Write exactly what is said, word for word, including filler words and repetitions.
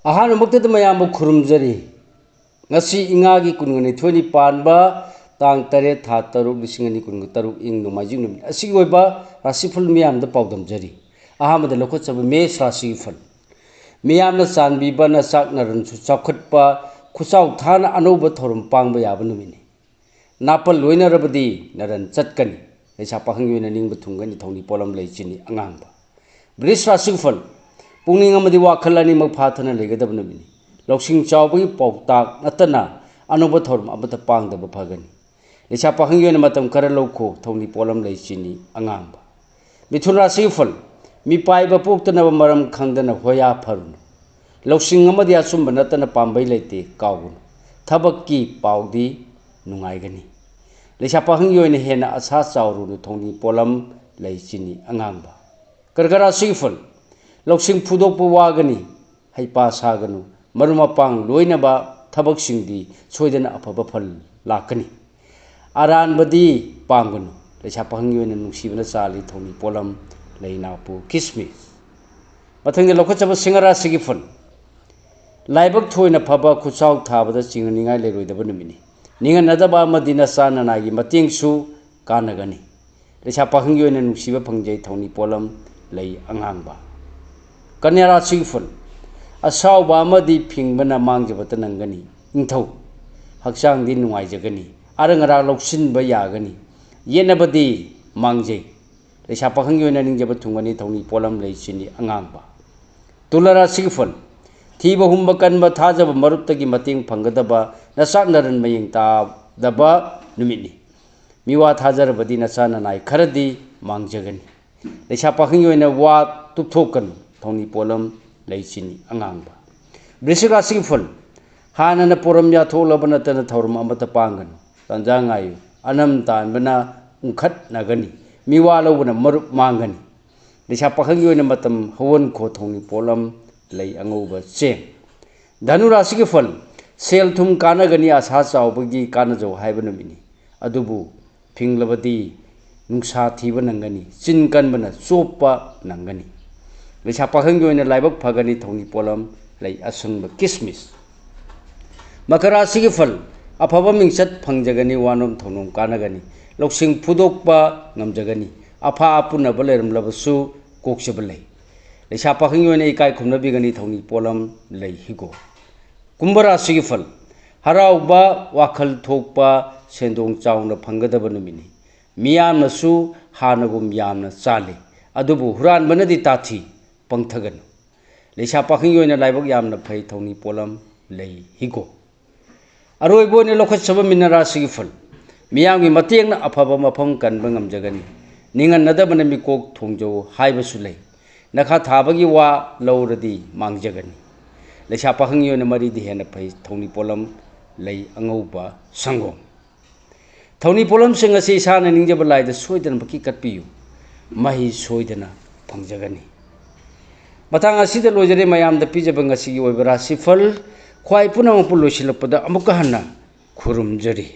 ꯑꯍꯥꯟꯕꯃꯛꯇꯗ ꯃꯌꯥꯝꯕꯨ ꯈꯨꯔꯨꯝꯖꯔꯤ꯫ ꯉꯁꯤ ꯏꯉꯥꯒꯤ ꯀꯨꯟꯒ ꯅꯤꯊꯣꯏꯅꯤ ꯄꯥꯟꯕ, ꯇꯥꯡ ꯇꯔꯦꯠ, ꯊꯥ ꯇꯔꯨꯛ, ꯂꯤꯁꯤꯡ ꯑꯅꯤ ꯀꯨꯟꯒ ꯇꯔꯨꯛ, ꯏꯪ ꯅꯣꯡꯃꯥꯏꯖꯤꯡ ꯅꯨꯃꯤꯠ꯫ ꯑꯁꯤꯒꯤ ꯑꯣꯏꯕ ꯔꯥꯁꯤꯐꯜ ꯃꯤꯌꯥꯝꯗ ꯄꯥꯎꯗꯝꯖꯔꯤ꯫ ꯑꯍꯥꯟꯕꯗ ꯂꯧꯈꯠꯆꯕ ꯃꯦꯁ ꯔꯥꯁꯤꯒꯤ ꯐꯜ꯫ ꯃꯤꯌꯥꯝꯅ ꯆꯥꯟꯕꯤꯕ, ꯅꯆꯥꯛ ꯅꯔꯟꯁꯨ ꯆꯥꯎꯈꯠꯄ, ꯈꯨꯆꯥꯎ ꯊꯥꯅ ꯑꯅꯧꯕ ꯊꯧꯔꯝ ꯄꯥꯡꯕ ꯌꯥꯕ ꯅꯨꯃꯤꯠꯅꯤ꯫ ꯅꯥꯄꯜ ꯂꯣꯏꯅꯔꯕꯗꯤ ꯅꯔꯟ ꯆꯠꯀꯅꯤ꯫ ꯂꯩꯁꯥ ꯄꯥꯈꯪꯒꯤ ꯑꯣꯏꯅ ꯅꯤꯡꯕ ꯊꯨꯡꯒꯅꯤ, ꯊꯧꯅꯤ ꯄꯣꯠꯂꯝ ꯂꯩ ꯆꯤꯅꯤ ꯑꯉꯥꯡꯕ꯫ ꯕ꯭ꯔꯤꯖ ꯔꯥꯁꯤꯐꯜ꯫ ꯄꯨꯛꯅꯤꯡ ꯑꯃꯗꯤ ꯋꯥꯈꯜ ꯑꯅꯤꯃꯛ ꯐꯥꯊꯅ ꯂꯩꯒꯗꯕ ꯅꯨꯃꯤꯠꯅꯤ꯫ ꯂꯧꯁꯤꯡ ꯆꯥꯎꯕꯒꯤ ꯄꯥꯎꯇꯥꯛ ꯅꯠꯇꯅ ꯑꯅꯧꯕ ꯊꯧꯔꯝ ꯑꯃꯠꯇ ꯄꯥꯡꯗꯕ ꯐꯒꯅꯤ꯫ ꯂꯩꯁꯥ ꯄꯥꯈꯪꯒꯤ ꯑꯣꯏꯅ ꯃꯇꯝ ꯈꯔ ꯂꯧꯈꯣ, ꯊꯧꯅꯤ ꯄꯣꯠꯂꯝ ꯂꯩ ꯆꯤꯅꯤ ꯑꯉꯥꯡꯕ꯫ ꯃꯤꯊꯨꯟ ꯔꯥꯁꯤꯒꯤ ꯐꯜ꯫ ꯃꯤꯄꯥꯏꯕ ꯄꯣꯛꯇꯅꯕ ꯃꯔꯝ ꯈꯪꯗꯅ ꯍꯣꯌꯥ ꯐꯔꯨꯅꯨ꯫ ꯂꯧꯁꯤꯡ ꯑꯃꯗꯤ ꯑꯆꯨꯝꯕ ꯅꯠꯇꯅ ꯄꯥꯝꯕꯩ ꯂꯩꯇꯦ, ꯀꯥꯎꯒꯅꯨ꯫ ꯊꯕꯛꯀꯤ ꯄꯥꯎꯗꯤ ꯅꯨꯡꯉꯥꯏꯒꯅꯤ꯫ ꯂꯩꯁꯥ ꯄꯥꯈꯪꯒꯤ ꯑꯣꯏꯅ ꯍꯦꯟꯅ ꯑꯁꯥ ꯆꯥꯎꯔꯨꯅꯨ, ꯊꯧꯅꯤ ꯄꯣꯠꯂꯝ ꯂꯩ ꯆꯤꯅꯤ ꯑꯉꯥꯡꯕ꯫ ꯀꯔꯀ ꯔꯥꯁꯤꯒꯤ ꯐꯜ꯫ ꯂꯧꯁꯤꯡ ꯐꯨꯗꯣꯛꯄ ꯋꯥꯒꯅꯤ, ꯍꯩꯄꯥ ꯁꯥꯒꯅꯨ꯫ ꯃꯔꯨꯞ ꯃꯄꯥꯡ ꯂꯣꯏꯅꯕ ꯊꯕꯛꯁꯤꯡꯗꯤ ꯁꯣꯏꯗꯅ ꯑꯐꯕ ꯐꯜ ꯂꯥꯛꯀꯅꯤ꯫ ꯑꯔꯥꯟꯕꯗꯤ ꯄꯥꯝꯒꯅꯨ꯫ ꯂꯩꯁꯥ ꯄꯥꯈꯪꯒꯤ ꯑꯣꯏꯅ ꯅꯨꯡꯁꯤꯕꯅ ꯆꯥꯜꯂꯤ, ꯊꯧꯅꯤ ꯄꯣꯠꯂꯝ ꯂꯩ ꯅꯥꯄꯨ ꯀꯤꯁꯃꯤꯁ꯫ ꯃꯊꯪꯗ ꯂꯧꯈꯠꯆꯕ ꯁꯤꯡꯍ ꯔꯥꯁꯤꯒꯤ ꯐꯜ꯫ ꯂꯥꯏꯕꯛ ꯊꯣꯏꯅ ꯐꯕ, ꯈꯨꯠꯁꯥꯎ ꯊꯥꯕꯗ ꯆꯤꯡꯅꯅꯤꯡꯉꯥꯏ ꯂꯩꯔꯣꯏꯗꯕ ꯅꯨꯃꯤꯠꯅꯤ꯫ ꯅꯤꯡꯍꯟꯅꯗꯕ ꯑꯃꯗꯤ ꯅꯆꯥ ꯅꯅꯥꯏꯒꯤ ꯃꯇꯦꯡꯁꯨ ꯀꯥꯟꯅꯒꯅꯤ꯫ ꯂꯩꯁꯥ ꯄꯥꯈꯪꯒꯤ ꯑꯣꯏꯅ ꯅꯨꯡꯁꯤꯕ ꯐꯪꯖꯩ, ꯊꯧꯅꯤ ꯄꯣꯠꯂꯝ ꯂꯩ ꯑꯉꯥꯡꯕ꯫ ꯀꯟꯌꯥ ꯔꯥꯁꯤꯒꯤ ꯐꯜ꯫ ꯑꯁꯥꯎꯕ ꯑꯃꯗꯤ ꯐꯤꯡꯕꯅ ꯃꯥꯡꯖꯕꯇ ꯅꯪꯒꯅꯤ꯫ ꯅꯤꯡꯊꯧ꯫ ꯍꯛꯆꯥꯡꯗꯤ ꯅꯨꯡꯉꯥꯏꯖꯒꯅꯤ꯫ ꯑꯔꯪ ꯑꯔꯥꯛ ꯂꯧꯁꯤꯟꯕ ꯌꯥꯒꯅꯤ꯫ ꯌꯦꯠꯅꯕꯗꯤ ꯃꯥꯡꯖꯩ꯫ ꯂꯩꯁꯥ ꯄꯥꯈꯪꯒꯤ ꯑꯣꯏꯅ ꯅꯤꯡꯖꯕ ꯊꯨꯡꯒꯅꯤ, ꯊꯧꯅꯤ ꯄꯣꯠꯂꯝ ꯂꯩ ꯆꯤꯅꯤ ꯑꯉꯥꯡꯕ꯫ ꯇꯨꯂꯥ ꯔꯥꯁꯤꯒꯤ ꯐꯜ꯫ ꯊꯤꯕ ꯍꯨꯝꯕ ꯀꯟꯕ, ꯊꯥꯖꯕ ꯃꯔꯨꯞꯇꯒꯤ ꯃꯇꯦꯡ ꯐꯪꯒꯗꯕ, ꯅꯆꯥꯛ ꯅꯔꯟ ꯃꯌꯦꯡ ꯇꯥꯗꯕ ꯅꯨꯃꯤꯠꯅꯤ꯫ ꯃꯤꯋꯥ ꯊꯥꯖꯔꯕꯗꯤ ꯅꯆꯥ ꯅꯅꯥꯏ ꯈꯔꯗꯤ ꯃꯥꯡꯖꯒꯅꯤ꯫ ꯂꯩꯁꯥ ꯄꯥꯈꯪꯒꯤ ꯑꯣꯏꯅ ꯋꯥ ꯇꯨꯞꯊꯣꯛꯀꯅꯨ, ꯊꯧꯅꯤ ꯄꯣꯠꯂꯝ ꯂꯩ ꯆꯤꯅꯤ ꯑꯉꯥꯡꯕ꯫ ꯕ꯭ꯔꯤꯁꯤꯛ ꯔꯥꯁꯤꯒꯤ ꯐꯜ꯫ ꯍꯥꯟꯅꯅ ꯄꯣꯔꯝ ꯌꯥꯊꯣꯛꯂꯕ ꯅꯠꯇꯅ ꯊꯧꯔꯝ ꯑꯃꯠꯇ ꯄꯥꯡꯒꯅꯨ꯫ ꯇꯥꯟꯖꯥ ꯉꯥꯏꯌꯨ꯫ ꯑꯅꯝ ꯇꯥꯟꯕꯅ ꯎꯪꯈꯠꯅꯒꯅꯤ꯫ ꯃꯤꯋꯥ ꯂꯧꯕꯅ ꯃꯔꯨꯞ ꯃꯥꯡꯒꯅꯤ꯫ ꯂꯩꯁꯥ ꯄꯥꯈꯪꯒꯤ ꯑꯣꯏꯅ ꯃꯇꯝ ꯍꯧꯍꯟꯈꯣ, ꯊꯧꯅꯤ ꯄꯣꯠꯂꯝ ꯂꯩ ꯑꯉꯧꯕ ꯆꯦꯡ꯫ ꯙꯅꯨ ꯔꯥꯁꯤꯒꯤ ꯐꯜ꯫ ꯁꯦꯜ ꯊꯨꯝ ꯀꯥꯟꯅꯒꯅꯤ, ꯑꯁꯥ ꯆꯥꯎꯕꯒꯤ ꯀꯥꯟꯅꯖꯧ ꯍꯥꯏꯕ ꯅꯨꯃꯤꯠꯅꯤ꯫ ꯑꯗꯨꯕꯨ ꯐꯤꯡꯂꯕꯗꯤ ꯅꯨꯡꯁꯥ ꯊꯤꯕ ꯅꯪꯒꯅꯤ, ꯆꯤꯟ ꯀꯟꯕꯅ ꯆꯣꯞꯄ ꯅꯪꯒꯅꯤ꯫ ꯂꯩꯁꯥ ꯄꯥꯈꯪꯒꯤ ꯑꯣꯏꯅ ꯂꯥꯏꯕꯛ ꯐꯒꯅꯤ, ꯊꯧꯅꯤ ꯄꯣꯠꯂꯝ ꯂꯩ ꯑꯁꯪꯕ ꯀꯤꯁꯃꯤꯁ꯫ ꯃꯀꯔ ꯔꯥꯁꯤꯒꯤ ꯐꯜ: ꯑꯐꯕ ꯃꯤꯡꯆꯠ ꯐꯪꯖꯒꯅꯤ, ꯋꯥꯅꯣꯝ ꯊꯧꯅꯣꯝ ꯀꯥꯟꯅꯒꯅꯤ, ꯂꯧꯁꯤꯡ ꯐꯨꯗꯣꯛꯄ ꯉꯝꯖꯒꯅꯤ, ꯑꯐꯥ ꯑꯄꯨꯅꯕ ꯂꯩꯔꯝꯂꯕꯁꯨ ꯀꯣꯛꯆꯕ ꯂꯩ꯫ ꯂꯩꯁꯥ ꯄꯥꯈꯪꯒꯤ ꯑꯣꯏꯅ ꯏꯀꯥꯏ ꯈꯨꯝꯅꯕꯤꯒꯅꯤ, ꯊꯧꯅꯤ ꯄꯣꯠꯂꯝ ꯂꯩ ꯍꯤꯒꯣꯛ꯫ ꯀꯨꯝꯚ ꯔꯥꯁꯤꯒꯤ ꯐꯜ: ꯍꯔꯥꯎꯕ, ꯋꯥꯈꯜ ꯊꯣꯛꯄ, ꯁꯦꯟꯗꯣꯡ ꯆꯥꯎꯅ ꯐꯪꯒꯗꯕ ꯅꯨꯃꯤꯠꯅꯤ꯫ ꯃꯤꯌꯥꯝꯅꯁꯨ ꯍꯥꯟꯅꯒꯨꯝ ꯌꯥꯝꯅ ꯆꯥꯜꯂꯤ, ꯑꯗꯨꯕꯨ ꯍꯨꯔꯥꯟꯕꯅꯗꯤ ꯇꯥꯊꯤ, ꯄꯪꯊꯒꯅꯨ꯫ ꯂꯩꯁꯥ ꯄꯥꯈꯪꯒꯤ ꯑꯣꯏꯅ ꯂꯥꯏꯕꯛ ꯌꯥꯝꯅ ꯐꯩ, ꯊꯧꯅꯤ ꯄꯣꯠꯂꯝ ꯂꯩ ꯍꯤꯒꯣꯛ꯫ ꯑꯔꯣꯏꯕ ꯑꯣꯏꯅ ꯂꯧꯈꯠꯆꯕ ꯃꯤꯅ ꯔꯥꯁꯤꯒꯤ ꯐꯜ: ꯃꯤꯌꯥꯝꯒꯤ ꯃꯇꯦꯡꯅ ꯑꯐꯕ ꯃꯐꯝ ꯀꯟꯕ ꯉꯝꯖꯒꯅꯤ꯫ ꯅꯤꯡꯍꯟꯅꯗꯕꯅ ꯃꯤꯀꯣꯛ ꯊꯣꯡꯖꯧ ꯍꯥꯏꯕꯁꯨ ꯂꯩ꯫ ꯅꯈꯥ ꯊꯥꯕꯒꯤ ꯋꯥ ꯂꯧꯔꯗꯤ ꯃꯥꯡꯖꯒꯅꯤ꯫ ꯂꯩꯁꯥ ꯄꯥꯈꯪꯒꯤ ꯑꯣꯏꯅ ꯃꯔꯤꯗꯤ ꯍꯦꯟꯅ ꯐꯩ, ꯊꯧꯅꯤ ꯄꯣꯠꯂꯝ ꯂꯩ ꯑꯉꯧꯕ ꯁꯪꯒꯣꯝ꯫ ꯊꯧꯅꯤ ꯄꯣꯠꯂꯝꯁꯤꯡ ꯑꯁꯤ ꯏꯁꯥꯅ ꯅꯤꯡꯖꯕ ꯂꯥꯏꯗ ꯁꯣꯏꯗꯅꯃꯛꯀꯤ ꯀꯠꯄꯤꯌꯨ, ꯃꯍꯩ ꯁꯣꯏꯗꯅ ꯐꯪꯖꯒꯅꯤ꯫ ꯃꯇꯥꯡ ꯑꯁꯤꯗ ꯂꯣꯏꯖꯔꯦ ꯃꯌꯥꯝꯗ ꯄꯤꯖꯕ ꯉꯁꯤꯒꯤ ꯑꯣꯏꯕ ꯔꯥꯁꯤꯐꯜ꯫ ꯈ꯭ꯋꯥꯏ ꯄꯨꯝꯅꯃꯛꯄꯨ ꯂꯣꯏꯁꯤꯜꯂꯛꯄꯗ ꯑꯃꯨꯛꯀ ꯍꯟꯅ ꯈꯨꯔꯨꯝꯖꯔꯤ꯫